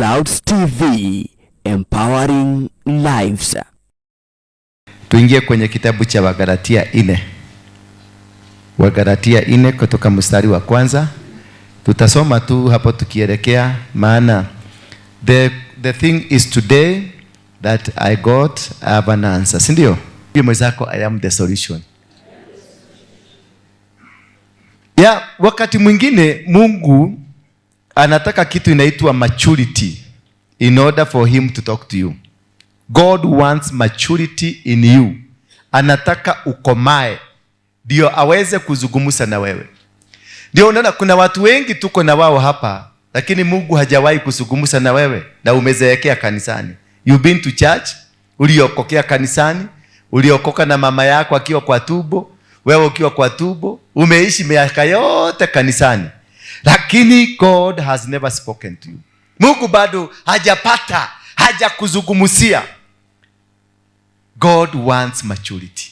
Clouds TV, empowering lives. Tuingie kwenye kitabu cha Wagalatia 4. Wagalatia 4 kutoka mstari wa kwanza. Tutasoma tu hapo tukielekea, maana the thing is today that I got, I have an answer. Si ndio? Mwenzako, I am the solution. Ya, wakati mwingine Mungu anataka kitu inaitwa maturity in order for him to talk to you. God wants maturity in you. Anataka ukomae ndio aweze kuzungumza na wewe. Ndio unaona kuna watu wengi tuko na wao hapa, lakini Mungu hajawahi kuzungumza na wewe na umezeekea kanisani. You've been to church, uliokokea kanisani, uliokoka na mama yako akiwa kwa tumbo, wewe ukiwa kwa tumbo, umeishi miaka yote kanisani. Lakini God has never spoken to you. Mungu bado hajapata, hajakuzungumzia. God wants maturity.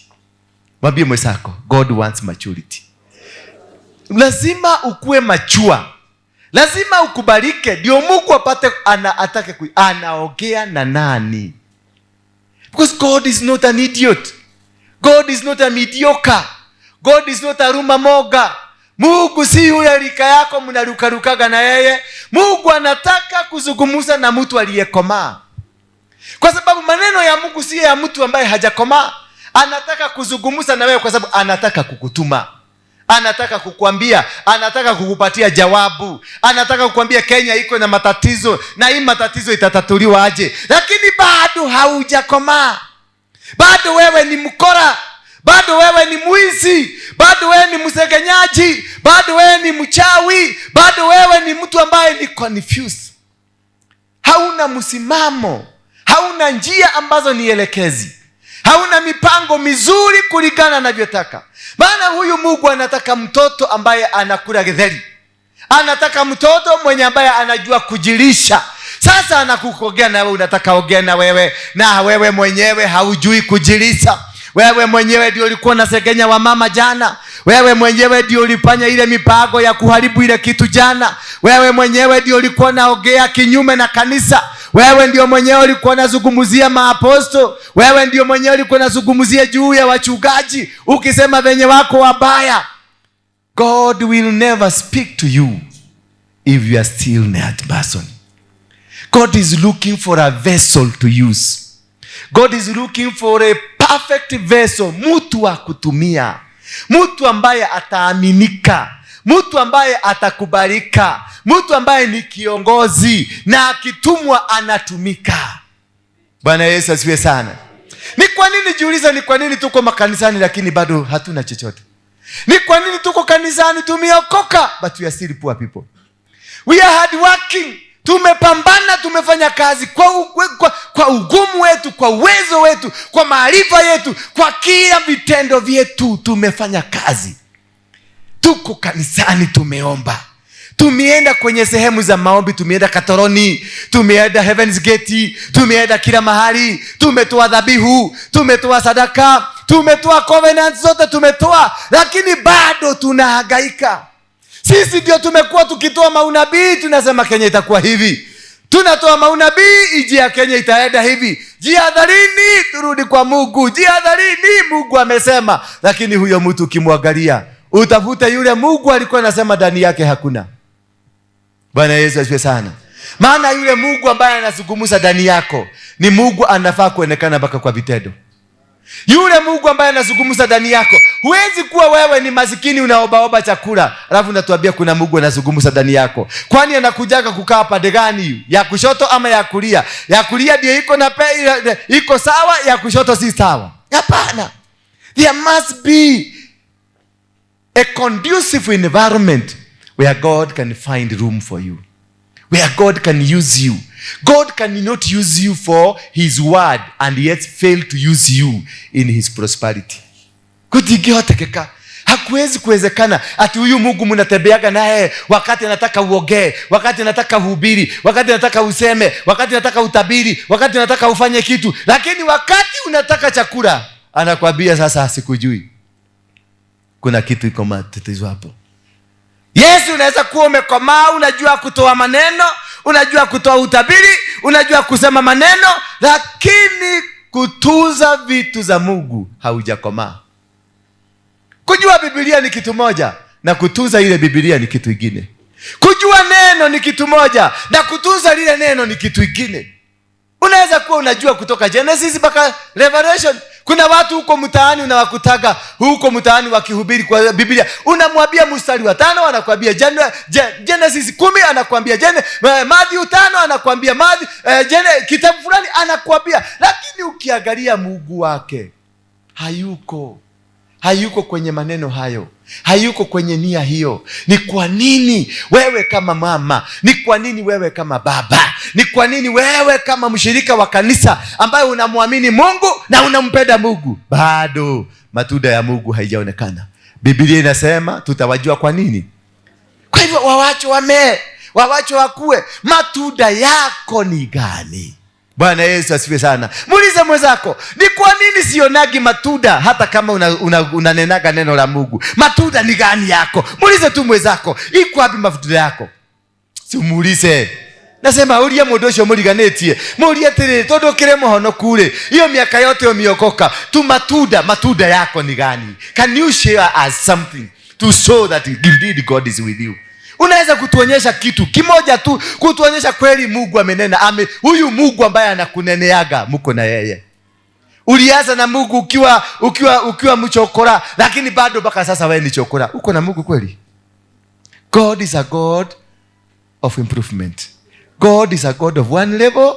Mwambie mwenzako, God wants maturity. Lazima ukue mature. Lazima ukubalike ndio Mungu apate ana, atake ku, anaongea na nani? Because God is not an idiot. God is not a mediocre. God is not a rumor monger. Mungu si yule rika yako mnarukarukaga na yeye. Mungu anataka kuzungumza na mtu aliyekomaa. Kwa sababu maneno ya Mungu si ya mtu ambaye hajakomaa. Anataka kuzungumza na wewe kwa sababu anataka kukutuma. Anataka kukuambia, anataka kukupatia jawabu. Anataka kukuambia Kenya iko na matatizo na hii matatizo itatatuliwa aje. Lakini bado haujakomaa. Bado wewe ni mkora. Bado wewe ni mwizi, bado wewe ni msegenyaji, bado wewe ni mchawi, bado wewe ni mtu ambaye ni confused. Hauna msimamo, hauna njia ambazo ni elekezi, hauna mipango mizuri kulingana anavyotaka. Maana huyu Mungu anataka mtoto ambaye anakula githeri, anataka mtoto mwenye ambaye anajua kujilisha. Sasa anakukogea na wewe, unataka ongea na wewe, na wewe mwenyewe haujui kujilisha. Wewe mwenyewe ndio ulikuwa unasegenya wa mama jana. Wewe mwenyewe ndio ulifanya ile mipango ya kuharibu ile kitu jana. Wewe mwenyewe ndio ulikuwa unaongea kinyume na kanisa. Wewe ndio mwenyewe ulikuwa unazungumzia maaposto. Wewe ndio mwenyewe ulikuwa unazungumzia juu ya wachungaji, ukisema venye wako wabaya. God will never speak to you if you are still that person. God is looking for a vessel to use. God is looking for a perfect vessel, mtu wa kutumia, mtu ambaye ataaminika, mtu ambaye atakubalika, mtu ambaye ni kiongozi na akitumwa anatumika. Bwana Yesu asifiwe sana. Ni kwa nini, jiuliza, ni kwa nini tuko makanisani lakini bado hatuna chochote? Ni kwa nini tuko kanisani tumeokoka but we are still poor people? We are hard working. Tumepambana, tumefanya kazi kwa ugumu wetu, kwa uwezo wetu, kwa maarifa yetu, kwa kila vitendo vyetu tumefanya kazi. Tuko kanisani, tumeomba, tumeenda kwenye sehemu za maombi, tumeenda Katoroni, tumeenda Heaven's Gate, tumeenda kila mahali, tumetoa dhabihu, tumetoa sadaka, tumetoa covenant zote tumetoa, lakini bado tunahangaika. Sisi ndio tumekuwa tukitoa maunabii, tunasema Kenya itakuwa hivi. Tunatoa maunabii, nchi ya Kenya itaenda hivi. Jihadharini, turudi kwa Mungu. Jihadharini, Mungu amesema. Lakini huyo mtu ukimwangalia, utafute yule Mungu alikuwa anasema ndani yake hakuna. Bwana Yesu asifiwe sana. Maana yule Mungu ambaye anazungumza ndani yako ni Mungu anafaa kuonekana mpaka kwa vitendo. Yule Mungu ambaye anazungumza ndani yako, huwezi kuwa wewe ni masikini unaobaoba chakula alafu unatuambia kuna Mungu anazungumza ndani yako. Kwani anakujaga kukaa pande gani? Ya kushoto ama ya kulia? Ya kulia ndio iko na pe, iko sawa, ya kushoto si sawa. Hapana. There must be a conducive environment where God can find room for you, where God can use you. God cannot use you for his word and yet fail to use you in his prosperity. Kutingihotekeka. Hakuwezi kuwezekana ati huyu Mungu mnatembeaga naye wakati anataka uongee, wakati anataka uhubiri, wakati anataka useme, wakati anataka utabiri, wakati anataka ufanye kitu, lakini wakati unataka chakula anakwambia sasa sikujui. Kuna kitu iko matatizo hapo. Yesu, unaweza kuwa umekomaa, unajua kutoa maneno, unajua kutoa utabiri, unajua kusema maneno, lakini kutunza vitu za Mungu haujakomaa. Kujua Biblia ni kitu moja na kutunza ile Biblia ni kitu kingine. Kujua neno ni kitu moja na kutunza lile neno ni kitu kingine. Unaweza kuwa unajua kutoka Genesis mpaka Revelation. Kuna watu huko mtaani unawakutaga huko mtaani wakihubiri kwa Biblia. Unamwambia mstari wa 5, anakuambia Genesis 10, anakuambia Matthew 5, anakuambia Matthew, kitabu fulani anakuambia. Lakini ukiangalia Mungu wake hayuko. Hayuko kwenye maneno hayo. Hayuko kwenye nia hiyo. Ni kwa nini wewe kama mama, ni kwa nini wewe kama baba, ni kwa nini wewe kama mshirika wa kanisa ambaye unamwamini Mungu na unampenda Mungu, bado matunda ya Mungu haijaonekana? Biblia inasema tutawajua kwa nini. Kwa hivyo wawache wamee, wawache wakue. Matunda yako ni gani? Bwana Yesu asifiwe sana. Muulize mwenzako, ni kwa nini sionagi matunda hata kama unanenaga neno la Mungu? Matunda ni gani yako? Muulize tu mwenzako, iko wapi matunda yako? Si muulize. Nasema uria mundu ucio muriganitie, murie atiri, tondu kire muhono kure, iyo miaka yote umeokoka, tu matunda, matunda yako ni gani? Can you share us something to show that indeed God is with you? Unaweza kutuonyesha kitu kimoja tu, kutuonyesha kweli Mungu amenena. Huyu Mungu ambaye anakuneneaga, mko na yeye. Ulianza na Mungu ukiwa mchokora, lakini bado mpaka sasa wewe ni chokora. Uko na Mungu kweli? God is a God of improvement. God is a God of one level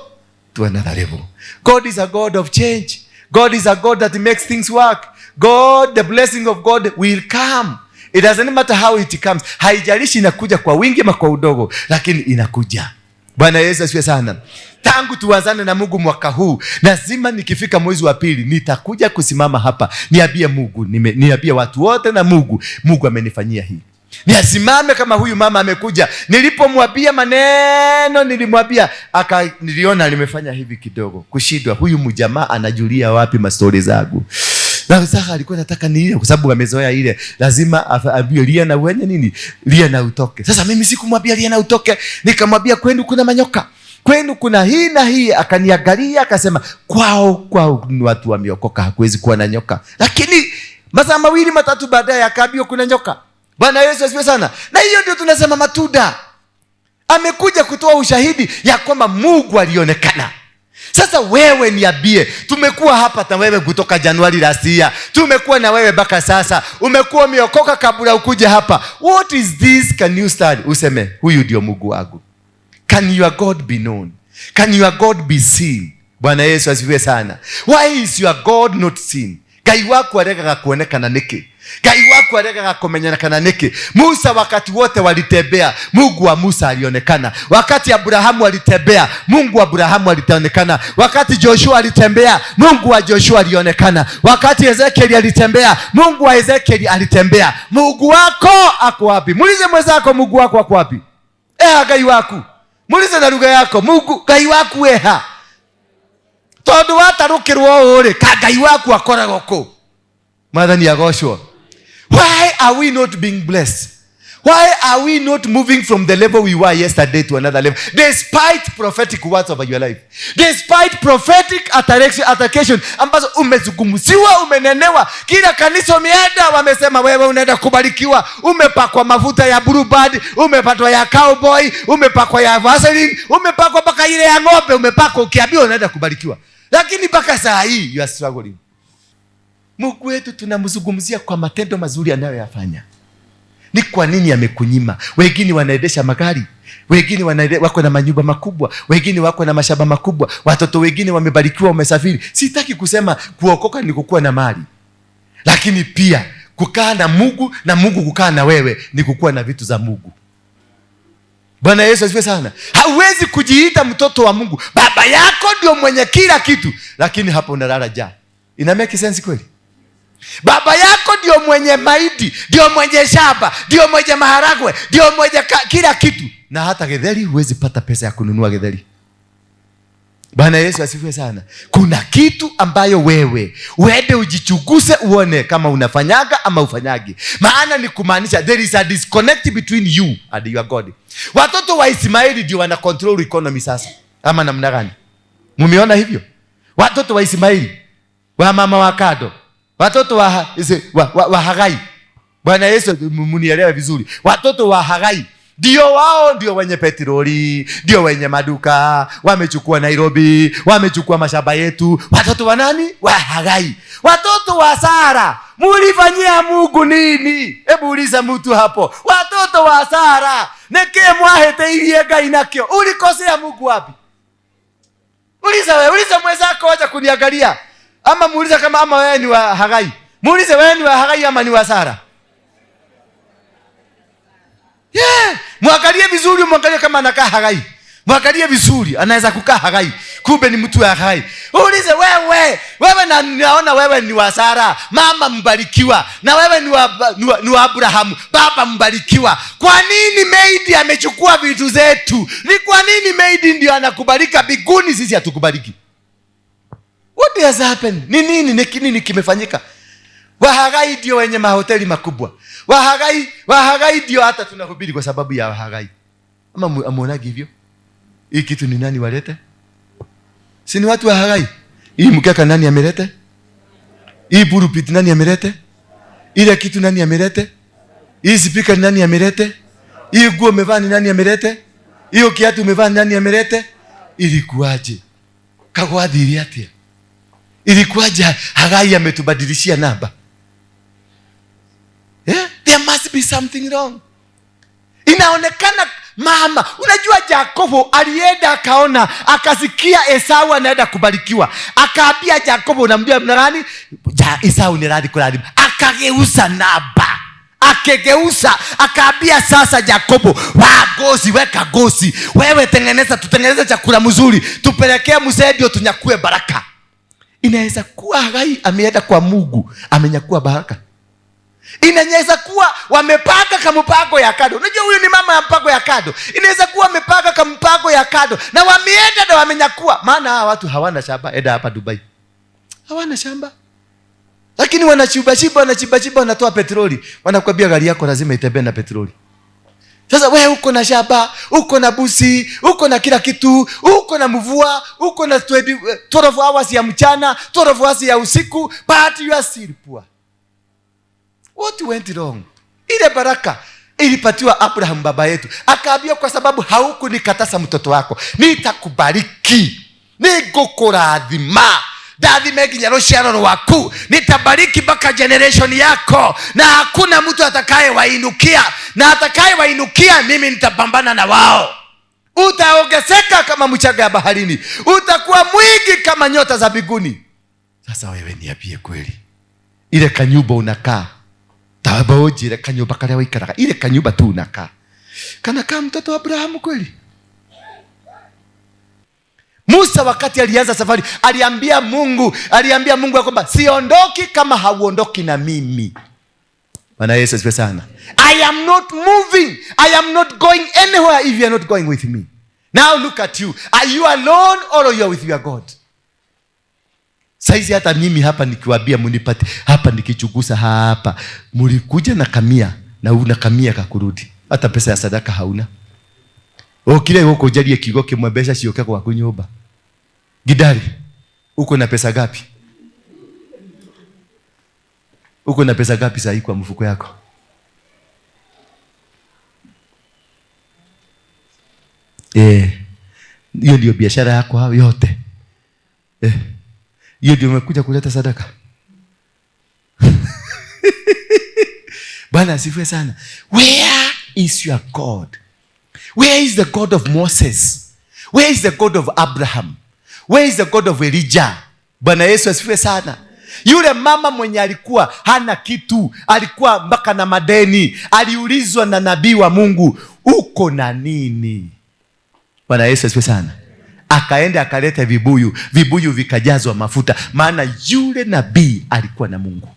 to another level. God is a God of change. God is a God that makes things work. God, the blessing of God will come. It doesn't matter how it comes. Haijalishi inakuja kwa wingi ama kwa udogo, lakini inakuja. Bwana Yesu asifiwe sana. Tangu tuanzane na Mungu mwaka huu, lazima nikifika mwezi wa pili nitakuja kusimama hapa niambie Mungu, niambie watu wote na Mungu, Mungu amenifanyia hii. Niasimame kama huyu mama amekuja. Nilipomwambia maneno, nilimwambia, niliona nimefanya hivi kidogo, kushindwa. Huyu mjamaa anajulia wapi mastori zangu? Na sasa alikuwa anataka niile kwa sababu amezoea ile. Lazima aambiwe lia na uenye nini? Lia na utoke. Sasa mimi sikumwambia lia na utoke. Nikamwambia kwenu kuna manyoka. Kwenu kuna hii na hii. Akaniangalia akasema kwao ni watu wameokoka, hakuwezi kuwa na nyoka. Lakini masaa mawili matatu baadaye akaambiwa kuna nyoka. Bwana Yesu asifiwe sana. Na hiyo ndio tunasema matunda. Amekuja kutoa ushahidi ya kwamba Mungu alionekana. Sasa wewe niambie, tumekuwa hapa na wewe kutoka Januari last year, tumekuwa na wewe mpaka sasa, umekuwa umeokoka kabla ukuje hapa. What is this? Can you stand? Useme huyu ndio Mungu wangu. Can your God be known? Can your God be seen? Bwana Yesu asifiwe sana. Why is your God not seen? Ngai waku aregaga kuonekana niki? Ngai waku aregaga kumenyekana niki? Musa wakati wote walitembea, Mungu wa Musa alionekana. Wakati Abrahamu alitembea, Mungu wa Abrahamu alionekana. Wakati Joshua alitembea, Mungu wa Joshua alionekana. Wakati Ezekiel alitembea, Mungu wa Ezekiel alitembea. Mungu wako ako wapi? Muulize mwenzako, Mungu wako ako wapi? Ngai waku. Muulize na lugha yako, Mungu Ngai waku eha. Tondu watarukirwo ũũ rĩ, ka Ngai waku akoragwo kũ? Mwathani agocwo. Why are we not being blessed? Why are we not moving from the level we were yesterday to another level? Despite prophetic words over your life. Despite prophetic attraction ambazo umezungumziwa, umenenewa. Kila kanisa umeenda wamesema wewe unaenda kubarikiwa. Umepakwa mafuta ya Blue Band, umepakwa ya cowboy, umepakwa ya Vaseline, umepakwa mpaka ile ya ng'ombe, umepakwa ukiambiwa unaenda kubarikiwa. Lakini mpaka saa hii you are struggling. Mungu wetu tunamzungumzia kwa matendo mazuri anayoyafanya. Ni kwa nini amekunyima? Wengine wanaendesha magari, wengine wako na manyumba makubwa, wengine wako na mashamba makubwa, watoto wengine wamebarikiwa, wamesafiri. Sitaki kusema kuokoka ni kukuwa na mali, lakini pia kukaa na Mungu na Mungu kukaa na wewe ni kukuwa na vitu za Mungu. Bwana Yesu asifiwe sana. Hauwezi kujiita mtoto wa Mungu, baba yako ndio mwenye kila kitu, lakini hapo unalala njaa. Ina make sense kweli? Baba yako ndio mwenye mahindi, ndio mwenye shamba, ndio mwenye maharagwe, ndio mwenye kila kitu, na hata githeri huwezi pata pesa ya kununua githeri. Bwana Yesu asifiwe sana. Kuna kitu ambayo wewe uende ujichunguze uone kama unafanyaga ama ufanyagi. Maana ni kumaanisha there is a disconnect between you and your God. Watoto wa Ismaili ndio wana control economy sasa. Ama namna gani? Mumeona hivyo? Watoto wa Ismaili, wa mama wa Kado, watoto wa Hagai. Bwana Yesu, munielewe vizuri. Watoto wa Hagai ndio wao ndio wenye petroli, ndio wenye maduka, wamechukua Nairobi, wamechukua mashamba yetu. Watoto wa nani? Wa Hagai. Watoto wa Sara, mulifanyia Mungu nini? Hebu uliza mtu hapo. Watoto wa Sara, neke mwaheteirie Ngai nakio? Ulikosea Mungu wapi? Uliza wewe, uliza mwenzako, acha kuniangalia. Ama muulize kama ama wewe ni wa Hagai. Muulize wewe ni wa Hagai ama ni wa Sara. Yeah, mwangalie vizuri, mwangalie kama anakaa Hagai. Mwangalie vizuri, anaweza kukaa Hagai. Kumbe ni mtu wa Hagai. Uulize wewe, wewe na naona wewe ni wa Sara, mama mbarikiwa, na wewe ni wa Abrahamu, baba mbarikiwa. Kwa nini maidi amechukua vitu zetu? Ni kwa nini maidi ndio anakubalika biguni, sisi hatukubaliki? What has happened? Ni nini? Ni nini kimefanyika? Wahagai ndio wenye mahoteli makubwa. Wahagai ndio hata tunahubiri kwa sababu ya Wahagai. Ama amuonagi hivyo? Hii kitu ni nani walete? Si ni watu wa Hagai? Hii mkeka nani amelete? Hii pulpit nani amelete? Ile kitu nani amelete? Hii speaker nani amelete? Hii nguo umevaa ni nani amelete? Hiyo kiatu umevaa ni nani amelete? Ilikuwaje? Kagwathiri atia? Ilikuwaje Hagai ametubadilishia namba? Yeah? There must be something wrong. Inaonekana mama, unajua Yakobo alienda akaona, akasikia Esau anaenda kubarikiwa. Akaambia Yakobo, unamjua nani? Esau ni radhi kulalim. Akageuza namba. Akageuza, akaambia sasa Yakobo, wa gozi, weka gozi. Wewe tengeneza, tutengeneze chakula mzuri, tupelekee mzee ndio tunyakue baraka. Inaweza kuwa Hagai ameenda kwa Mungu, amenyakua baraka. Inaweza kuwa wamepanga kama mpango ya kado. Unajua huyu ni mama ya mpango ya kado. Inaweza kuwa wamepanga kama mpango ya kado na wameenda na wamenyakua. Maana hawa watu hawana shamba. Enda hapa Dubai, hawana shamba, lakini wanachimba chimba, wanachimba chimba, wanatoa petroli. Wanakuambia gari yako lazima itembee na petroli. Sasa wewe uko na shamba, uko na busi, uko na kila kitu, uko na mvua, uko na 12 hours ya mchana, 12 hours ya usiku, but you are still poor. What went wrong? Ile baraka ilipatiwa Abraham baba yetu. Akaambia kwa sababu haukunikataza mtoto wako, nitakubariki, ningukurathima, ndathime nginya rũciaro rwaku, nitabariki mpaka generation yako, na hakuna mtu atakayewainukia, na atakayewainukia mimi nitapambana na wao. Utaongezeka kama mchanga ya baharini, utakuwa mwingi kama nyota za mbinguni. Sasa wewe niambie kweli, ile kanyumba unakaa, tabaoji ile kanyumba karia wikaraga, ile kanyumba tu unakaa, kana kama mtoto wa Abrahamu kweli? Musa wakati alianza safari, aliambia Mungu kwamba siondoki kama hauondoki na mimi. Bwana Yesu asifiwe sana. I am not moving. I am not going anywhere if you are not going with me. Now look at you. Are you alone or you are with your God? Saizi hata mimi hapa nikiwaambia munipate, hapa nikichukusa hapa, mlikuja na kamia na una kamia kakurudi. Hata pesa ya sadaka hauna. Okile huko ujalie kigo kimwe mbeca cioke gwaku nyumba. Gidari, uko na pesa gapi? Uko na pesa gapi sahi kwa mfuko yako? Hiyo ndio biashara yako hayo yote. Hiyo ndio umekuja kuleta sadaka. Bwana asifiwe sana. Where is your God? Where is the God of Moses? Where is the God of Abraham? Where is the God of Elijah? Bwana Yesu asifiwe sana. Yule mama mwenye alikuwa hana kitu, alikuwa mpaka na madeni, aliulizwa na nabii wa Mungu, uko na nini? Bwana Yesu asifiwe sana. Akaenda akaleta vibuyu, vibuyu vikajazwa mafuta, maana yule nabii alikuwa na Mungu.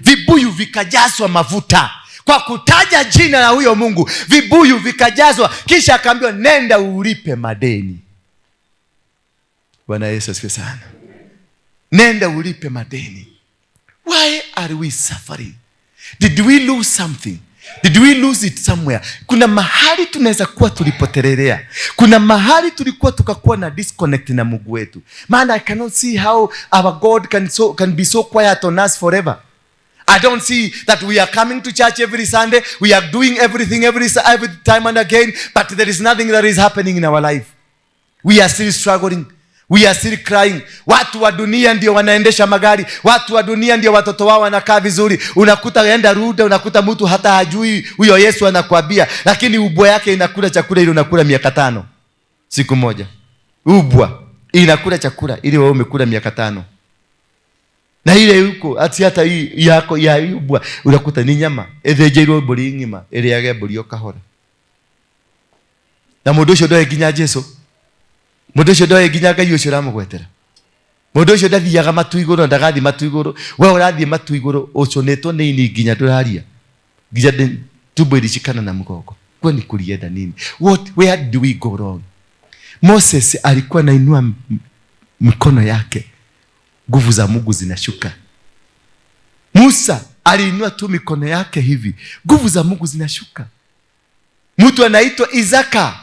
Vibuyu vikajazwa mafuta kwa kutaja jina la huyo Mungu, vibuyu vikajazwa, kisha akaambiwa nenda ulipe madeni. Bwana Yesu asifiwe sana. Nenda ulipe madeni. Why are we suffering? Did we lose something? Did we lose it somewhere? Kuna mahali tunaweza kuwa tulipotelelea. Kuna mahali tulikuwa tukakuwa na disconnect na Mungu wetu. Man, I cannot see how our God can be so quiet on us forever. I don't see that we are coming to church every Sunday. We are doing everything every time and again, but there is nothing that is happening in our life. We are still struggling. We are still crying. Watu wa dunia ndio wanaendesha magari. Watu wa dunia ndio watoto wao wanakaa vizuri. Unakuta enda Ruda, unakuta mtu hata hajui huyo Yesu anakuambia, lakini ubwa yake inakula chakula ile unakula miaka 5 siku moja. Ubwa inakula chakula ile wewe umekula miaka 5. Na ile huko ati hata hii yako ya ubwa unakuta ni nyama ethĩnjĩirwo mbũri ng'ima ĩrĩage mbũri o kahora. Na mũndũ ũcio ndoĩ nginya Jesu. Mũndũ ũcio ndoĩ nginya Ngai ũcio ũramũgwetera. Mũndũ ũcio ndathiaga matu igũrũ, ndagathiĩ matu igũrũ. We ũrathiĩ matu igũrũ ũcũnĩtwo nĩ ini nginya ndũraria. Nginya tumbo ilishikana na mgongo. Kwani kulienda nini? Where do we go wrong? Moses alikuwa anainua mikono yake, nguvu za Mungu zinashuka. Musa aliinua tu mikono yake hivi, nguvu za Mungu zinashuka. Mtu anaitwa Isaka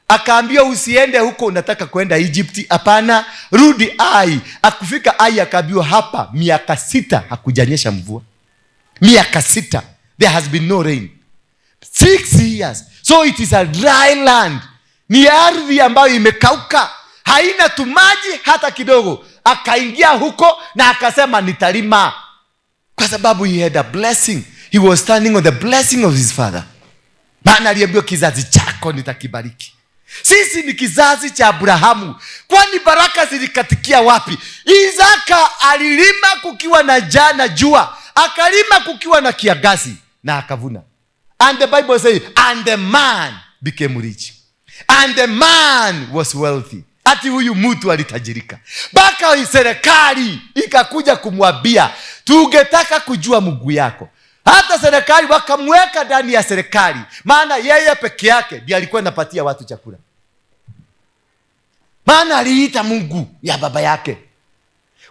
akaambiwa usiende huko, unataka kwenda Egypt? Hapana, rudi Ai. Akufika Ai akaambiwa hapa miaka 6 hakujanyesha mvua. Miaka 6 there has been no rain. 6 years. So it is a dry land. Ni ardhi ambayo imekauka, haina tumaji hata kidogo. Akaingia huko na akasema nitalima, kwa sababu he had a blessing. He was standing on the blessing of his father. Maana aliambiwa kizazi chako nitakibariki. Sisi ni kizazi cha Abrahamu. Kwani baraka zilikatikia wapi? Isaka alilima kukiwa na jana jua, akalima kukiwa na kiangazi na akavuna. And the Bible says, and the man became rich. And the man was wealthy. Ati huyu mtu alitajirika. Baka serikali ikakuja kumwambia, tungetaka kujua Mungu yako. Hata serikali wakamweka ndani ya serikali, maana yeye peke yake ndiye alikuwa anapatia watu chakula. Maana aliita Mungu ya baba yake.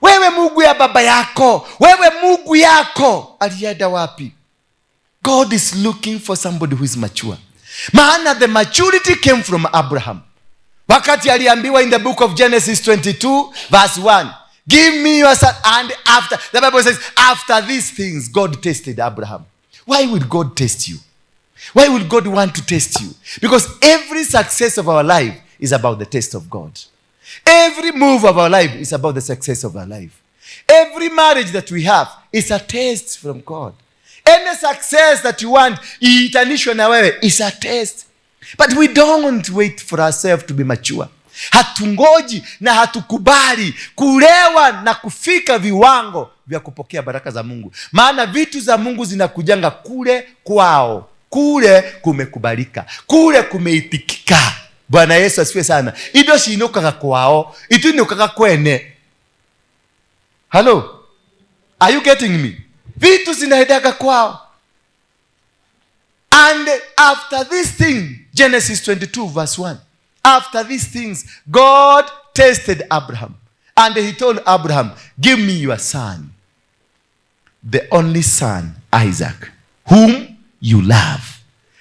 Wewe Mungu ya baba yako, wewe Mungu yako, alienda wapi? God is looking for somebody who is mature. Maana the maturity came from Abraham. Wakati aliambiwa in the book of Genesis 22 verse 1, give me your son. And after, the Bible says, after these things, God tested Abraham. Why would God test you? Why would God want to test you? Because every success of our life is about the test of God. Every move of our life is about the success of our life. Every marriage that we have is a test from God. Any success that you want, iitanishwe na wewe, is a test. But we don't wait for ourselves to be mature. Hatungoji na hatukubali kulewa na kufika viwango vya kupokea baraka za Mungu. Maana vitu za Mungu zinakujanga kule kwao. Kule kumekubalika, kule kumeitikika. Bwana Yesu asifiwe sana. Indo shinukaga kwao, itunukaga kwene. Hello? Are you getting me? Vitu zinaendaga kwao. And after this thing, Genesis 22 verse 1. After these things, God tested Abraham. And he told Abraham, give me your son, the only son, Isaac, whom you love.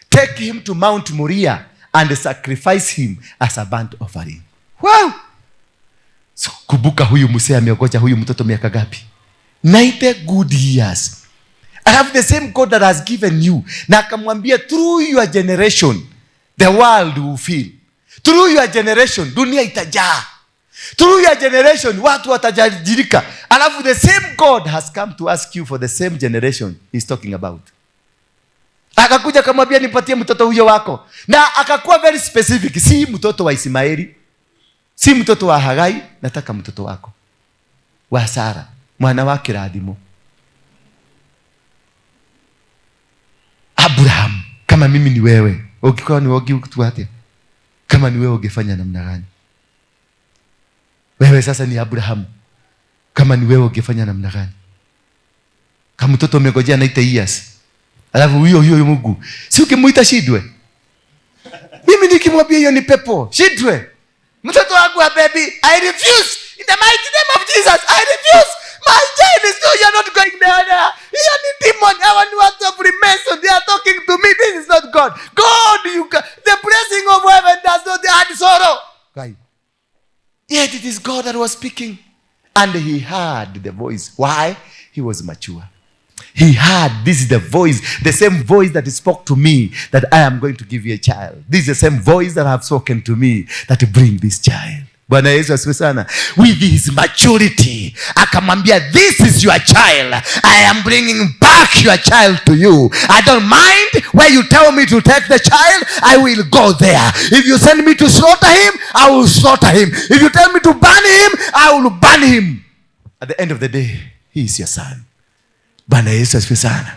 Take him to Mount Moriah and sacrifice him as a burnt offering. Wow! So, kumbuka huyu mzee ameogoja huyu mtoto miaka gapi? 90 good years. I have the same God that has given you. Na akamwambia, through your generation, the world will feel. Through your generation, dunia itajaa. Through your generation, watu watajirika. Alafu the same God has come to ask you for the same generation he's talking about. Akakuja akamwambia, nipatie mtoto huyo wako. Na akakuwa very specific. Si mtoto wa Ismaeli, si mtoto wa Hagai, nataka mtoto wako wa Sara, mwana wa kirathimo. Abraham, kama mimi ni wewe, ukikuwa ni wogi ukituatia. Kama ni wewe ungefanya namna gani? Wewe sasa ni Abraham. Kama ni wewe ungefanya namna gani? Kama mtoto umegojea 90 years. Alafu huyo huyo Mungu, si ukimuita shidwe? Mimi nikimwambia hiyo ni pepo, shidwe. Mtoto wangu wa baby, I refuse. The mighty name of Jesus, I refuse. My child is so, you're not going there. There. Hiyo ni demon. Hawa ni watu wa Freemason. They are talking to me. This is not God. God, you can, the blessing of heaven does not add sorrow. Right. Yet it is God that was speaking. And he heard the voice. Why? He was mature. He heard, this is the voice, the same voice that spoke to me that I am going to give you a child. This is the same voice that have spoken to me that bring this child. Bwana Yesu asifiwe sana. With his maturity, akamwambia, this is your child. I am bringing back your child to you. I don't mind where you tell me to take the child, I will go there. If you send me to slaughter him, I will slaughter him. If you tell me to burn him, I will burn him. At the end of the day, he is your son. Bwana Yesu asifiwe sana.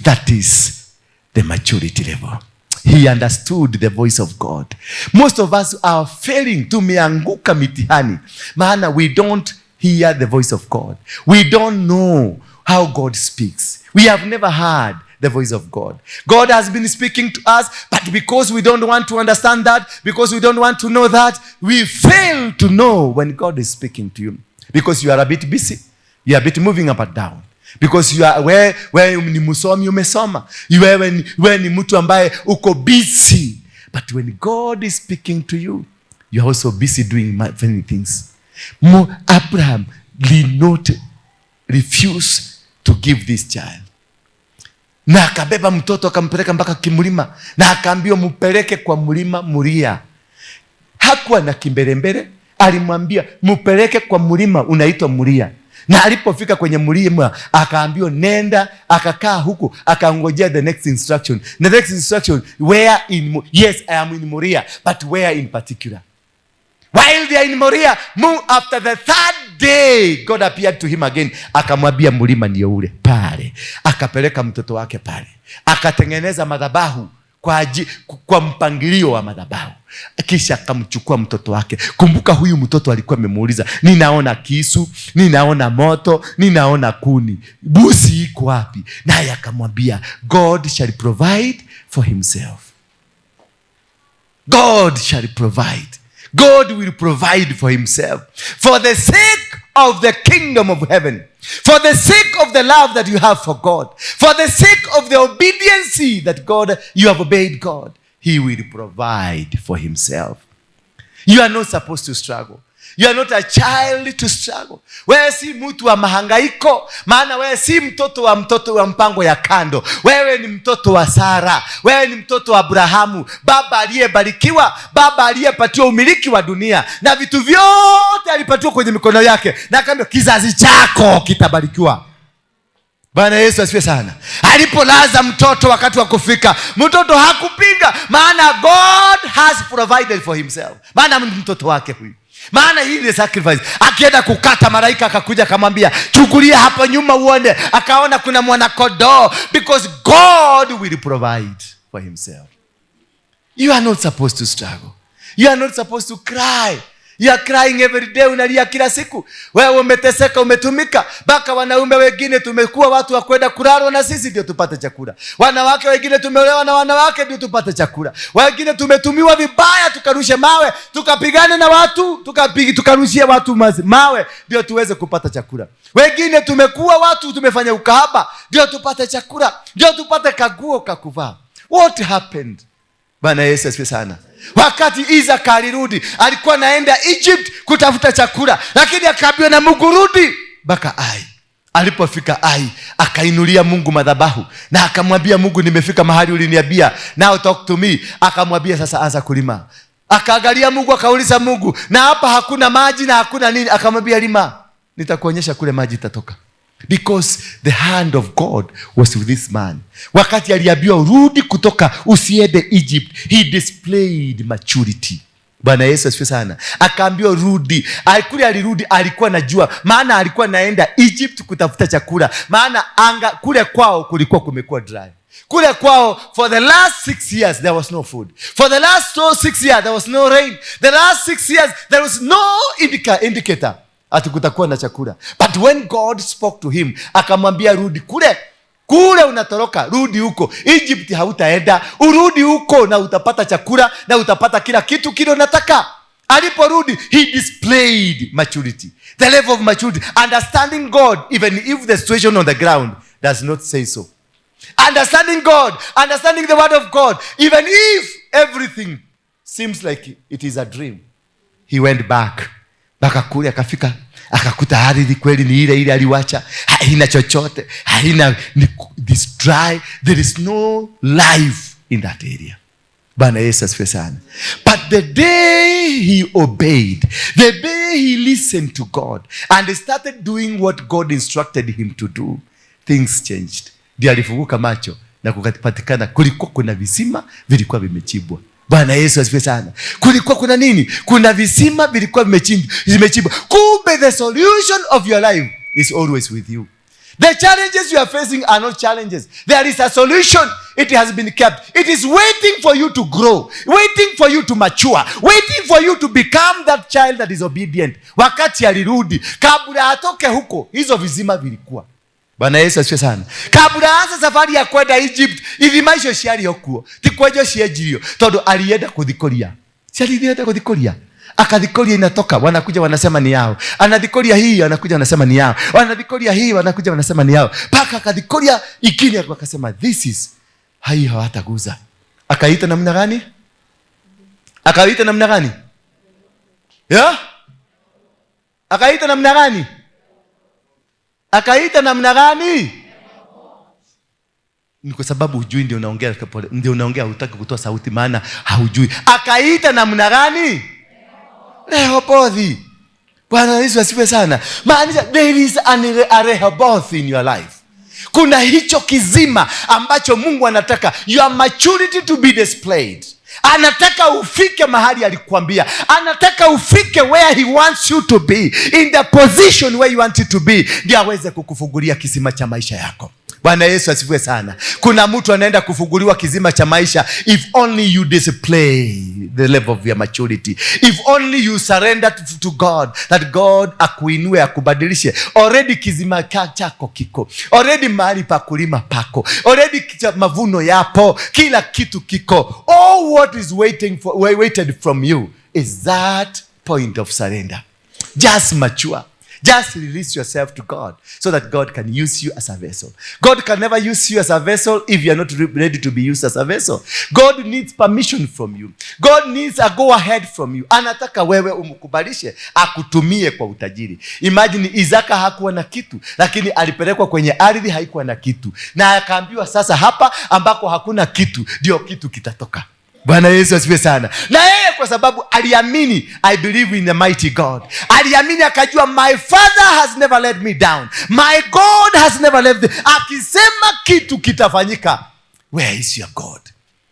That is the maturity level. He understood the voice of God. Most of us are failing. Tumeanguka mitihani. Maana we don't hear the voice of God. We don't know how God speaks. We have never heard the voice of God. God has been speaking to us, but because we don't want to understand that, because we don't want to know that, we fail to know when God is speaking to you. Because you are a bit busy. You are a bit moving up and down. Because you are where ni msomi umesoma. Wewe ni mtu ambaye uko busy. But when God is speaking to you, you are also busy doing many things. Abraham did not refuse to give this child. Na akabeba mtoto akampeleka mpaka kimlima, na akaambiwa mpeleke kwa mlima Moria. Hakuwa na kimbelembele, alimwambia mpeleke kwa mlima unaitwa Moria. Na alipofika kwenye mlima akaambiwa nenda, akakaa huko akangojea the next instruction. The next instruction, where in yes, I am in Moria, but where in particular? While they are in Moria, after the third day, God appeared to him again. Akamwambia mlima ndio ule pale. Akapeleka mtoto wake pale. Akatengeneza madhabahu kwa mpangilio wa madhabahu. Kisha akamchukua mtoto wake. Kumbuka huyu mtoto alikuwa amemuuliza, ninaona kisu, ninaona moto, ninaona kuni, busi iko wapi? Naye akamwambia, God shall provide for himself. God shall provide. God will provide for himself. For the sake of the kingdom of heaven. For the sake of the love that you have for God. For the sake of the obedience that you have obeyed God. He will provide for himself. You are not supposed to struggle. You are not a child to struggle. Wewe si mtu wa mahangaiko, maana wewe si mtoto wa mtoto wa mpango ya kando. Wewe ni mtoto wa Sara, wewe ni mtoto wa Abrahamu, baba aliyebarikiwa, baba aliyepatiwa umiliki wa dunia, na vitu vyote alipatiwa kwenye mikono yake, na akaambiwa kizazi chako kitabarikiwa. Bwana Yesu asifiwe sana. Alipolaza mtoto wakati wa kufika, mtoto hakupinga, maana God has provided for himself. Maana ni mtoto wake huyu. Maana hii ni sacrifice. Akienda kukata, malaika akakuja akamwambia, chukulia hapo nyuma uone. Akaona kuna mwana kondoo, because God will provide for himself. You are not supposed to struggle. You are not supposed to cry. You are crying every day, unalia kila siku. Wewe umeteseka, umetumika. Mpaka wanaume wengine tumekuwa watu wa kwenda kulala na sisi ndio tupate chakula. Wanawake wengine tumeolewa na wanawake ndio tupate chakula. Wengine tumetumiwa vibaya, tukarushe mawe, tukapigane na watu, tukarushie watu mawe ndio tuweze kupata chakula. Wengine tumekuwa watu tumefanya ukahaba ndio tupate chakula, ndio tupate kaguo kakuvaa. What happened? Bwana Yesu asifiwe sana. Wakati Isaac alirudi, alikuwa anaenda Egypt kutafuta chakula, lakini akaambiwa na Mungu rudi mpaka Ai. Alipofika Ai, akainulia Mungu madhabahu na akamwambia Mungu, nimefika mahali uliniambia, now talk to me. Akamwambia sasa anza kulima. Akaangalia Mungu, akauliza Mungu, na hapa hakuna maji na hakuna nini. Akamwambia lima, nitakuonyesha kule maji itatoka. Because the hand of God was with this man. Wakati aliambiwa rudi kutoka usiende Egypt, he displayed maturity. Bwana Yesu asifiwe sana. Akaambiwa rudi. Kule alirudi alikuwa anajua, maana alikuwa anaenda Egypt kutafuta chakula. Maana anga kule kwao kulikuwa kumekuwa dry. Kule kwao for the last 6 years there was no food. For the last 6 years there was no rain. The last 6 years there was no indicator ati kutakuwa na chakula. But when God spoke to him, akamwambia rudi kule. Kule unatoroka, rudi huko. Egypt hautaenda, urudi huko na utapata chakula na utapata kila kitu kile unataka. Aliporudi, he displayed maturity, the level of maturity, understanding God even if the situation on the ground does not say so. Understanding God, understanding the word of God, even if everything seems like it is a dream. He went back mpaka kule, akafika akakuta ardhi kweli ni ile ile aliwacha, haina chochote, haina ni, this dry, there is no life in that area. Bwana Yesu asifiwe sana. But the day he obeyed, the day he listened to God and started doing what God instructed him to do, things changed. Ndio alifunguka macho na kukapatikana, kulikuwa kuna visima vilikuwa vimechimbwa. Bwana Yesu asifiwe sana. Kulikuwa kuna nini? Kuna visima vilikuwa vimechimbwa. Kumbe the solution of your life is always with you. The challenges you are facing are not challenges. There is a solution. It has been kept. It is waiting for you to grow, waiting for you to mature, waiting for you to become that child that is obedient. Wakati alirudi, kabla atoke huko, hizo vizima vilikuwa. Bwana Yesu asifiwe sana. Kabla aanze safari ya kwenda Egypt, ithima icio ciarĩ o kuo, ti kwenjwo cienjirio, tondũ alienda kuthikũria. Si alienda kuthikũria? Akathikoria inatoka, wanakuja wanasema ni yao. Anathikoria hii, wanakuja wanasema ni yao. Wanathikoria hii, wanakuja wanasema ni yao. Paka akathikoria ikini, akasema this is hai, hawataguza. Akaita namna gani? Akaita namna gani? Yeah? Akaita namna gani? Akaita namna gani? Ni kwa sababu hujui, ndio unaongea pole, ndio unaongea hutaki kutoa sauti maana haujui. Akaita namna gani? Rehobothi. Bwana Yesu asifiwe sana. Maanisha there is a Rehoboth in your life. Kuna hicho kizima ambacho Mungu anataka your maturity to be displayed. Anataka ufike mahali alikuambia. Anataka ufike where he wants you to be, in the position where you want you to be, ndio aweze kukufungulia kisima cha maisha yako. Bwana Yesu asifiwe sana. Kuna mtu anaenda kufunguliwa kisima cha maisha if only you display the level of your maturity. If only you surrender to God, that God akuinue, akubadilishe. Already kisima chako kiko. Already mahali pa kulima pako. Already mavuno yapo. Kila kitu kiko. All what is waited from you is that point of surrender. Just mature. Just release yourself to God so that God can use you as a vessel. God can never use you as a vessel if you are not ready to be used as a vessel. God needs permission from you. God needs a go ahead from you. Anataka wewe umkubalishe akutumie kwa utajiri. Imagine Isaka hakuwa na kitu, lakini alipelekwa kwenye ardhi haikuwa na kitu. Na akaambiwa sasa hapa ambako hakuna kitu ndio kitu kitatoka. Bwana Yesu asifiwe sana. Na yeye kwa sababu aliamini, I believe in the mighty God. Aliamini akajua my father has never let me down. My God has never left me. Akisema kitu kitafanyika. Where is your God?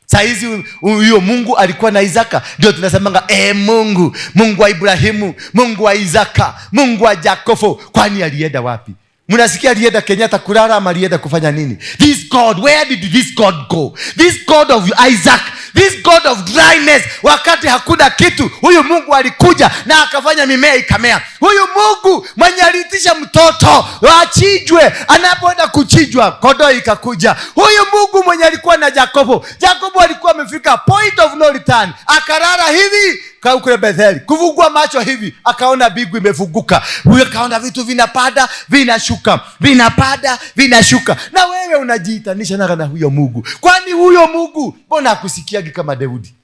Saa hizi huyo Mungu alikuwa na Isaka. Ndio tunasemanga, Mungu, Mungu wa Ibrahimu, Mungu wa Isaka, Mungu wa Yakobo. Kwani alienda wapi? Mnasikia alienda Kenyatta kulala ama alienda kufanya nini? This God, where did this God go? This God of Isaac, this God of dryness, wakati hakuna kitu, huyu Mungu alikuja na akafanya mimea ikamea. Huyu Mungu mwenye aliitisha mtoto achinjwe, anapoenda kuchinjwa kondoo ikakuja. Huyu Mungu mwenye alikuwa na Yakobo, Yakobo alikuwa amefika point of no return, akalala hivi kule Betheli, kufungua macho hivi akaona mbingu imefunguka, huyu akaona vitu vinapanda vinashuka, vinapanda vinashuka. Na wewe unajiitanisha na huyo Mungu. Kwani huyo Mungu mbona hakusikiagi kama Daudi?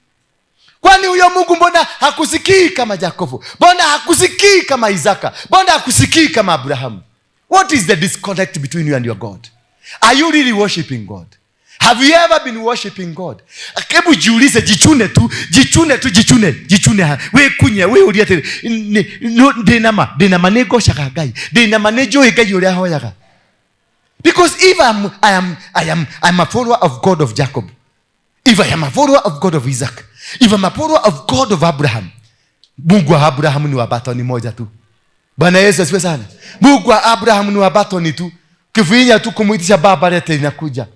Kwani huyo Mungu mbona hakusikii kama Yakobo? Mbona hakusikii kama Isaka? Mbona hakusikii kama Abrahamu? What is the disconnect between you and your God? Are you really worshiping God? Have you ever been worshiping God? Hebu jiulize, jichune tu, jichune tu, jichune, jichune ha. We kunye, we uria te, no, ndinama, ndinama nĩngocaga Ngai, ndinama nĩnjũĩ Ngai ũrĩa hoyaga. Because if I'm a follower of God of Jacob, if I am a follower of God of Isaac, if I'm a follower of God of Abraham, Mungu wa Abraham ni wa batoni moja tu. Bwana Yesu asifiwe sana. Mungu wa Abraham ni wa batoni tu. Kifinya tu kumuitisha baba, lete inakuja.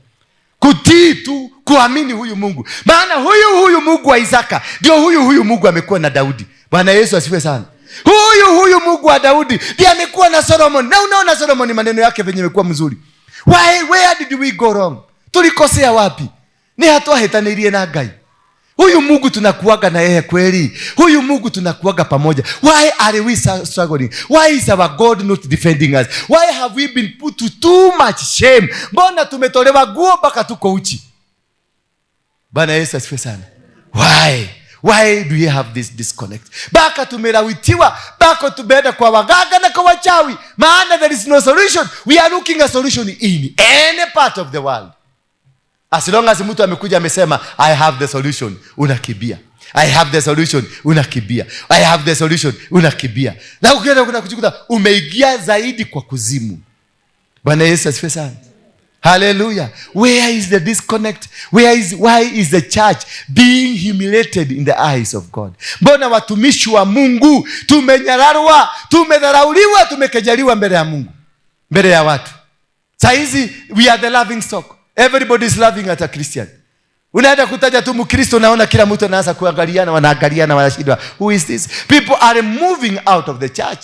Kutii tu, kuamini huyu Mungu. Maana huyu Mungu wa Isaka ndio huyu Mungu amekuwa na Daudi. Bwana Yesu asifiwe sana. Huyu Mungu wa Daudi ndiye amekuwa na Solomon. Na unaona Solomon maneno yake venye imekuwa mzuri. Why, where did we go wrong? Tulikosea wapi? Ni hatwahetanirie na Ngai. Huyu Mungu tunakuaga na yeye kweli? Huyu Mungu tunakuaga pamoja? Why are we struggling? Why is our God not defending us? Why have we been put to too much shame? Mbona tumetolewa guo mpaka tuko uchi? Bwana Yesu asifiwe sana. Why? Why do we have this disconnect? Baka tumelawitiwa, baka tumeenda kwa waganga na kwa wachawi. Maana there is no solution. We are looking a solution in any part of the world. As long as mtu amekuja amesema I have the solution, unakimbia. I have the solution, unakimbia. I have the solution, unakimbia. Na ukienda unakujikuta umeingia zaidi kwa kuzimu. Bwana Yesu asifiwe sana. Hallelujah. Where is the disconnect? Why is the church being humiliated in the eyes of God? Mbona watumishi wa Mungu tumenyararwa, tumedharauliwa, tumekejeliwa mbele ya Mungu, mbele ya watu? Saizi we are the laughing stock. Everybody is laughing at a Christian. Unaenda kutaja tu Mkristo, unaona kila mtu anaanza kuangaliana, wanaangaliana, wanashindwa. Who is this? People are moving out of the church.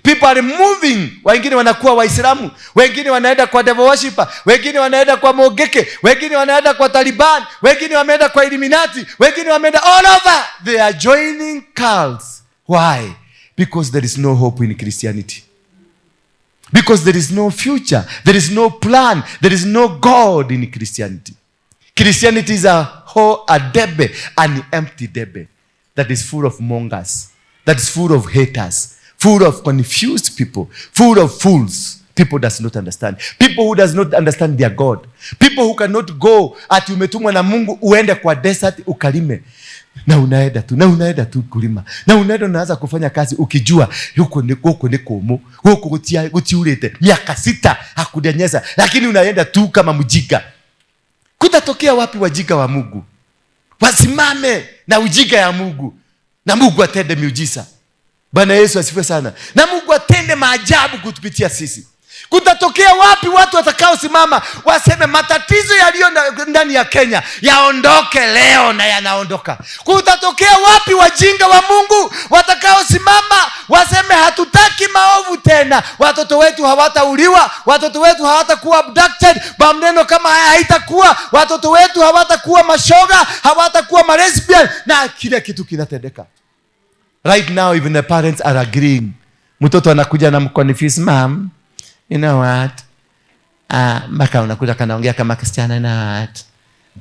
People are moving. Wengine wanakuwa Waislamu, wengine wanaenda kwa devil worshipper, wengine wanaenda kwa Mogeke, wengine wanaenda kwa Taliban, wengine wameenda kwa Illuminati, wengine wameenda all over. They are joining cults. Why? Because there is no hope in Christianity. Because there is no future, there is no plan, there is no God in Christianity. Christianity is a whole, a debe, an empty debe that is full of mongers, that is full of haters, full of confused people, full of fools. People does not understand. People who does not understand their God. People who cannot go ati umetumwa na Mungu uende kwa desert ukalime. Na unaenda tu, na unaenda tu kulima. Na unaenda unaanza kufanya kazi ukijua huko ni huko ni kumu, huko gutiurite miaka 6 hakujanyesha, lakini unaenda tu kama mjinga. Kutatokea wapi wajinga wa Mungu? Wasimame na ujinga ya Mungu. Na Mungu atende miujiza. Bwana Yesu asifiwe sana. Na Mungu atende maajabu kutupitia sisi. Kutatokea wapi watu watakaosimama waseme matatizo yaliyo ndani ya Kenya yaondoke leo, na yanaondoka? Kutatokea wapi wajinga wa Mungu watakaosimama waseme hatutaki maovu tena, watoto wetu hawatauliwa, watoto wetu hawatakuwa abducted, maneno kama haya haitakuwa, watoto wetu hawatakuwa mashoga, hawatakuwa malesbian, na kila kitu kinatendeka. Right now even the parents are agreeing. Mtoto anakuja na mconfuse, mom, you know what? Mpaka unakuta kanaongea kama Kristiana, you know what?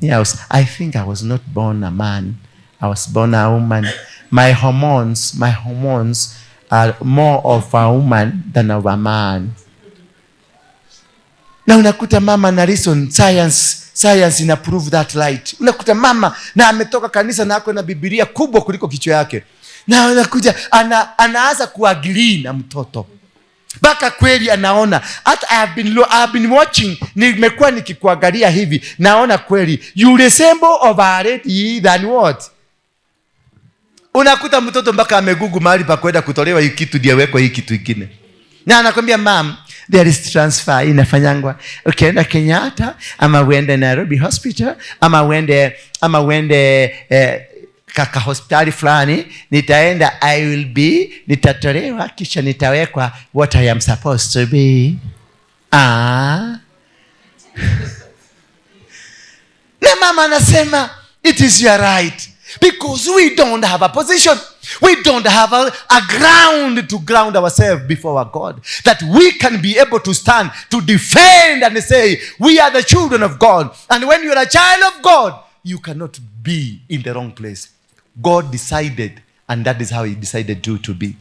Yes, I think I was not born a man. I was born a woman. My hormones are more of a woman than of a man. Na unakuta mama na reason, science ina prove that right. Unakuta mama na ametoka kanisa na ako na Biblia kubwa kuliko kichwa yake. Na unakuja anaanza kuagree na mtoto. Mpaka kweli anaona. Hata I have been watching, nimekuwa nikikuangalia hivi, naona kweli you resemble of a lady than what? Unakuta mtoto mpaka amegugu mahali pa kwenda kutolewa hii kitu ndiye wekwe hii kitu kingine. Na anakwambia mom, there is transfer inafanyangwa. Ukienda Kenyatta ama uende Nairobi Hospital ama uende kaka hospitali fulani, nitaenda, I will be, nitatolewa kisha nitawekwa what I am supposed to be. Na mama anasema it is your right, because we don't have a position. We don't have a ground to ground ourselves before our God, that we can be able to stand, to defend and say, we are the children of God. And when you are a child of God, you cannot be in the wrong place. God decided, and that is how he decided to be.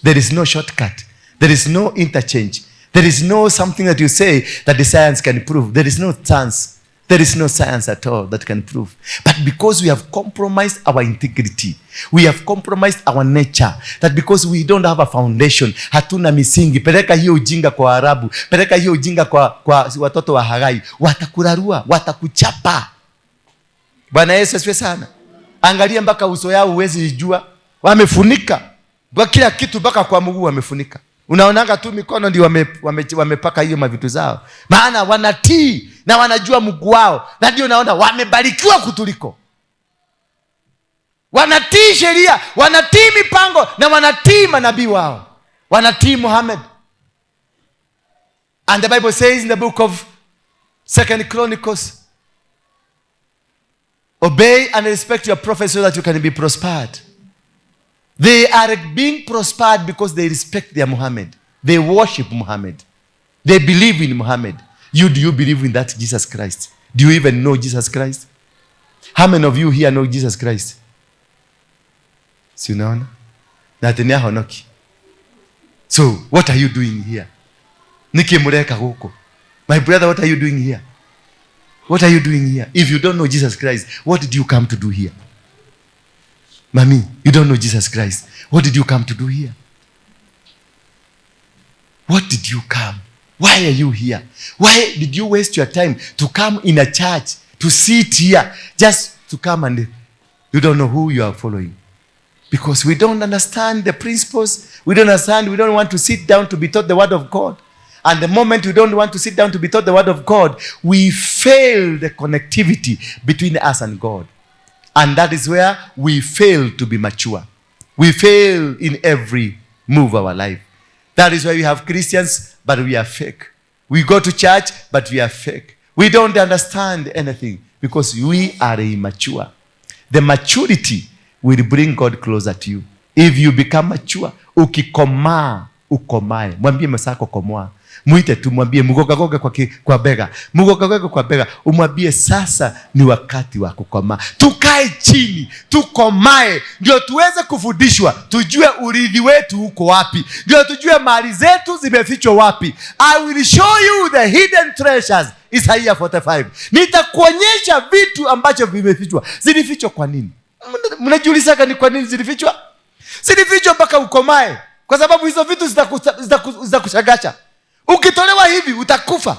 There is no shortcut. There is no interchange. There is no something that you say that the science can prove. There is no chance. There is no science at all that can prove. But because we have compromised our integrity, we have compromised our nature, that because we don't have a foundation, hatuna misingi. Peleka hiyo ujinga kwa Arabu, peleka hiyo ujinga kwa watoto wa Hagai, watakurarua, watakuchapa. Bwana Yesu asifiwe sana. Angalia mpaka uso yao huwezi ijua. Wamefunika kwa kila kitu, mpaka kwa mguu wamefunika. Unaonanga tu mikono ndio wamepaka hiyo mavitu zao. Maana wanatii na wanajua Mungu wao. Na ndio naona wamebarikiwa kutuliko. Wanatii sheria, wanatii mipango na wanatii manabii wao. Wanatii Muhammad. And the Bible says in the book of 2 Chronicles Obey and respect your prophet so that you can be prospered. They are being prospered because they respect their Muhammad. They worship Muhammad. They believe in Muhammad. Do you believe in that Jesus Christ? Do you even know Jesus Christ? How many of you here know Jesus Christ? Si unaona? Na tena honoki. So, what are you doing here? Nikimureka huko. My brother, what are you doing here? What are you doing here? If you don't know Jesus Christ, what did you come to do here? Mami, you don't know Jesus Christ. What did you come to do here? What did you come? Why are you here? Why did you waste your time to come in a church, to sit here, just to come and you don't know who you are following? Because we don't understand the principles. We don't understand. We don't want to sit down to be taught the word of God. And the moment we don't want to sit down to be taught the word of God, we fail the connectivity between us and God. And that is where we fail to be mature. We fail in every move of our life. That is why we have Christians, but we are fake. We go to church, but we are fake. We don't understand anything because we are immature. The maturity will bring God closer to you. If you become mature, ukikomaa, ukomae. Mwambie mwenzako komoa. Mwite tu, mwambie mgogagoga kwa bega. Mgogagoga kwa bega. Umwambie sasa ni wakati wa kukomaa. Tukae chini, tukomae, ndio tuweze kufundishwa, tujue urithi wetu uko wapi. Ndio tujue mali zetu zimefichwa wapi. I will show you the hidden treasures. Isaiah 45. Nitakuonyesha vitu ambacho vimefichwa. Zilifichwa kwa nini? Mnajiulizaga ni kwa nini zilifichwa? Zilifichwa mpaka ukomae. Kwa sababu hizo vitu zitakushangaza. Ukitolewa hivi utakufa.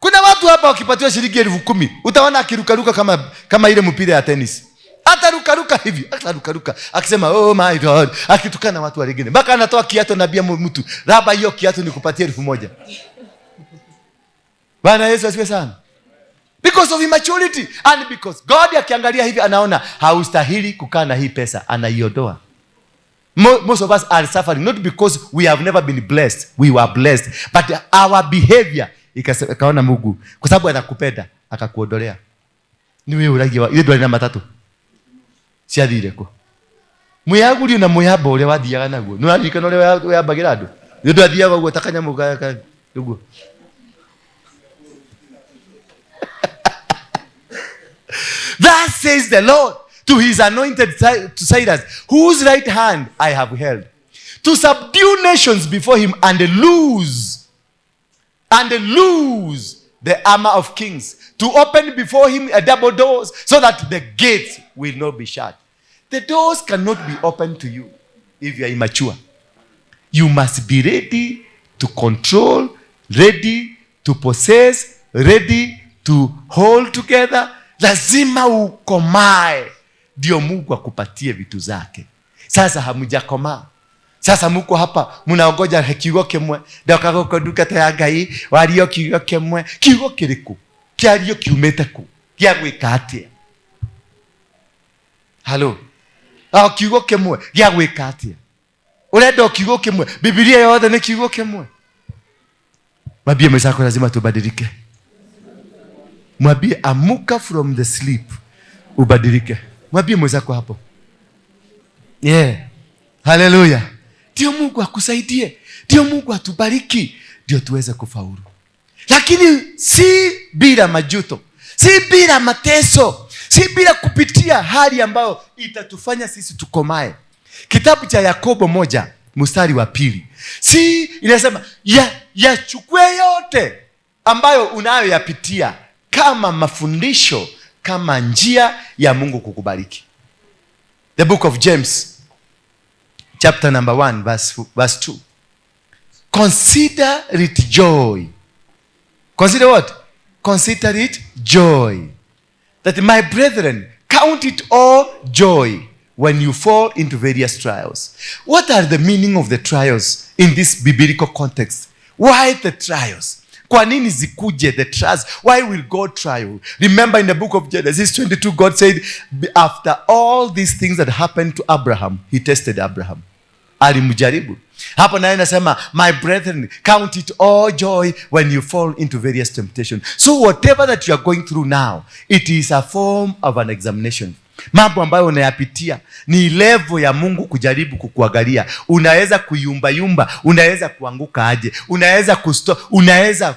Kuna watu hapa wakipatiwa shilingi 10,000, utaona akirukaruka kama ile mpira ya tennis. Atarukaruka hivi, atarukaruka akisema oh my God, akitukana watu wengine. Mpaka anatoa kiatu na bia mtu. Raba hiyo kiatu nikupatie 1,000. Bwana Yesu asifiwe sana. Because of immaturity and because God akiangalia hivi anaona haustahili kukaa na hii pesa, anaiondoa. Most of us are suffering not because we have never been blessed. We were blessed, but our behavior ikaona Mungu kwa sababu anakupenda akakuondolea. Ni wewe uragia ile ndwari na matatu ciathire ku mwiyagurio na mwiyamba uria wathiaga naguo. Ni ũraririkana ũrĩa weyambagĩra andũ? Nĩ ũndũ athiaga ũguo ta kanyamũ ka ũguo. Thus says the Lord to his anointed to Cyrus, whose right hand I have held, to subdue nations before him and loose the armor of kings, to open before him a double doors, so that the gates will not be shut. The doors cannot be opened to you if you are immature. You must be ready to control, ready to possess, ready to hold together. Lazima ukomae ndio Mungu akupatie vitu zake. Sasa hamjakomaa. Sasa mko hapa mnaongoja kiugo kimwe. Ndoka guko ndungata ya Ngai wario kiugo kimwe. Kiugo kiriku? Kiario kiumite ku? Gia gwika atia? Halo. Ah, kiugo kimwe gia gwika atia? Urenda kiugo kimwe? Biblia yothe ni kiugo kimwe. Mwambie mwenzako lazima tubadilike. Mwambie amuka from the sleep ubadilike. Mwambie mwenzako hapo. Yeah. Hallelujah. Ndio Mungu akusaidie. Ndio Mungu atubariki. Ndio tuweze kufaulu. Lakini si bila majuto, si bila mateso, si bila kupitia hali ambayo itatufanya sisi tukomae. Kitabu cha Yakobo 1:2. Si inasema yachukue yote ambayo unayoyapitia kama mafundisho, kama njia ya Mungu kukubariki. The book of James chapter number 1 verse 2. Consider it joy. Consider what? Consider it joy. That my brethren, count it all joy when you fall into various trials. What are the meaning of the trials in this biblical context? Why the trials? Kwa nini zikuje the trials? Why will God try you? Remember in the book of Genesis 22, God said, after all these things that happened to Abraham, he tested Abraham. Alimjaribu. Hapo naye nasema, my brethren, count it all joy when you fall into various temptation. So whatever that you are going through now, it is a form of an examination. Mambo ambayo unayapitia ni level ya Mungu kujaribu kukuangalia. Unaweza kuyumbayumba, unaweza kuanguka aje, unaweza unaweza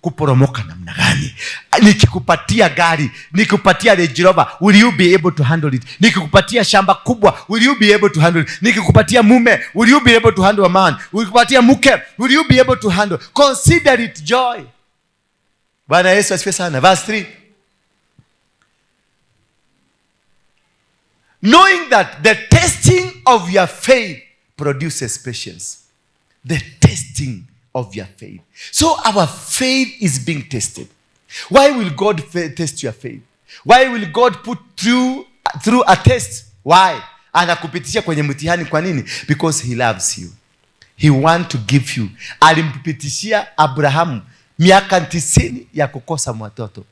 kuporomoka namna gani. Nikikupatia gari, nikikupatia Range Rover, will you be able to handle it? Nikikupatia shamba kubwa, will you be able to handle it? Nikikupatia mume, will you be able to handle a man? Nikikupatia mke, will you be able to handle? Consider it joy. Bwana Yesu asifiwe sana. Verse 3. Knowing that the testing of your faith produces patience. The testing of your faith. So our faith is being tested. Why will God test your faith? Why will God put through a test? Why? Anakupitisha kwenye mtihani kwa nini? Because he loves you. He want to give you. Alimpitishia Abrahamu miaka 90 ya kukosa mtoto.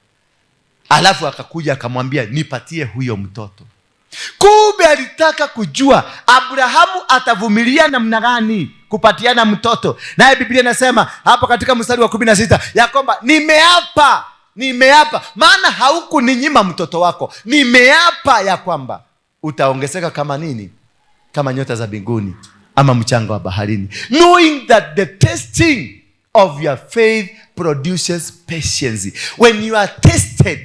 Alafu akakuja akamwambia nipatie huyo mtoto. Kumbe alitaka kujua Abrahamu atavumilia namna gani kupatiana mtoto. Naye Biblia inasema hapo katika mstari wa 16 ya kwamba nimeapa, maana haukuninyima mtoto wako. Nimeapa ya kwamba utaongezeka kama nini? Kama nyota za mbinguni ama mchanga wa baharini. Knowing that the testing of your faith produces patience. When you are tested,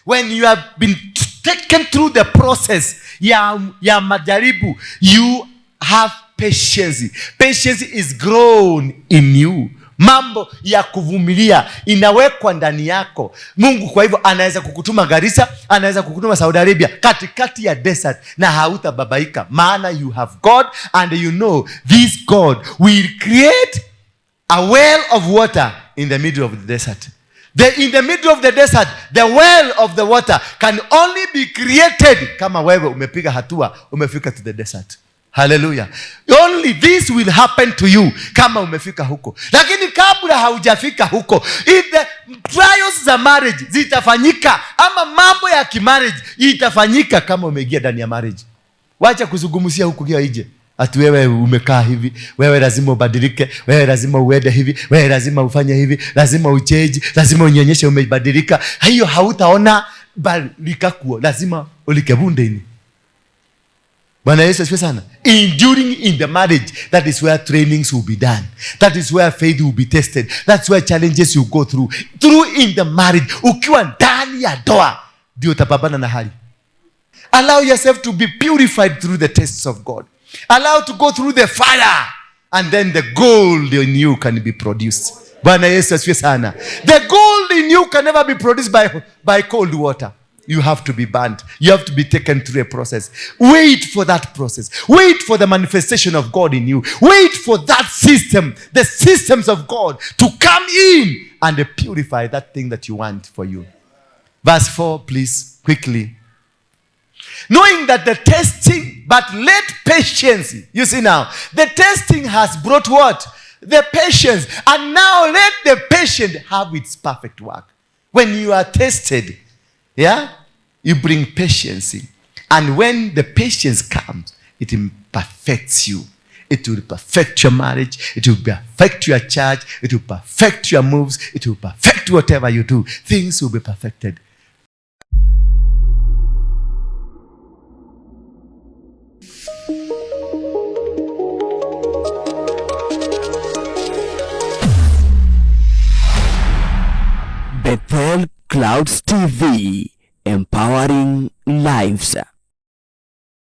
when you have been taken through the process ya majaribu, you have patience. Patience is grown in you. Mambo ya kuvumilia inawekwa ndani yako. Mungu kwa hivyo anaweza kukutuma Garissa, anaweza kukutuma Saudi Arabia, katikati ya desert, na hautababaika, maana you have God and you know this God will create a well of water in the middle of the desert. In the middle of the desert, the well of the water can only be created kama wewe umepiga hatua, umefika to the desert. Hallelujah. Only this will happen to you kama umefika huko. Lakini kabla haujafika huko, if the trials za marriage zitafanyika, ama mambo ya kimarriage itafanyika kama umeingia ndani ya marriage. Wacha kuzungumzia huku kia nje. Ati wewe umekaa hivi, wewe lazima ubadilike, wewe lazima uende hivi, wewe lazima ufanye hivi, lazima uchange, lazima unyonyeshe umebadilika. Hiyo hautaona balika kuo, lazima ulikebundeni. Bwana Yesu asifiwe sana. Enduring in the marriage, that is where trainings will be done. That is where faith will be tested. That's where challenges you go through. Through in the marriage, ukiwa ndani ya ndoa, ndio utapambana na hali. Allow yourself to be purified through the tests of God. Allow to go through the fire, and then the gold in you can be produced. Bwana Yesu asifiwe sana. The gold in you can never be produced by cold water. You have to be burnt. You have to be taken through a process. Wait for that process. Wait for the manifestation of God in you. Wait for that system, the systems of God, to come in and purify that thing that you want for you. Verse 4, please, quickly. Knowing that the testing, but let patience, you see now, the testing has brought what? The patience. And now let the patient have its perfect work. When you are tested, yeah, you bring patience. And when the patience comes, it perfects you. It will perfect your marriage. It will perfect your church. It will perfect your moves. It will perfect whatever you do. Things will be perfected. Bethel Clouds TV, empowering lives.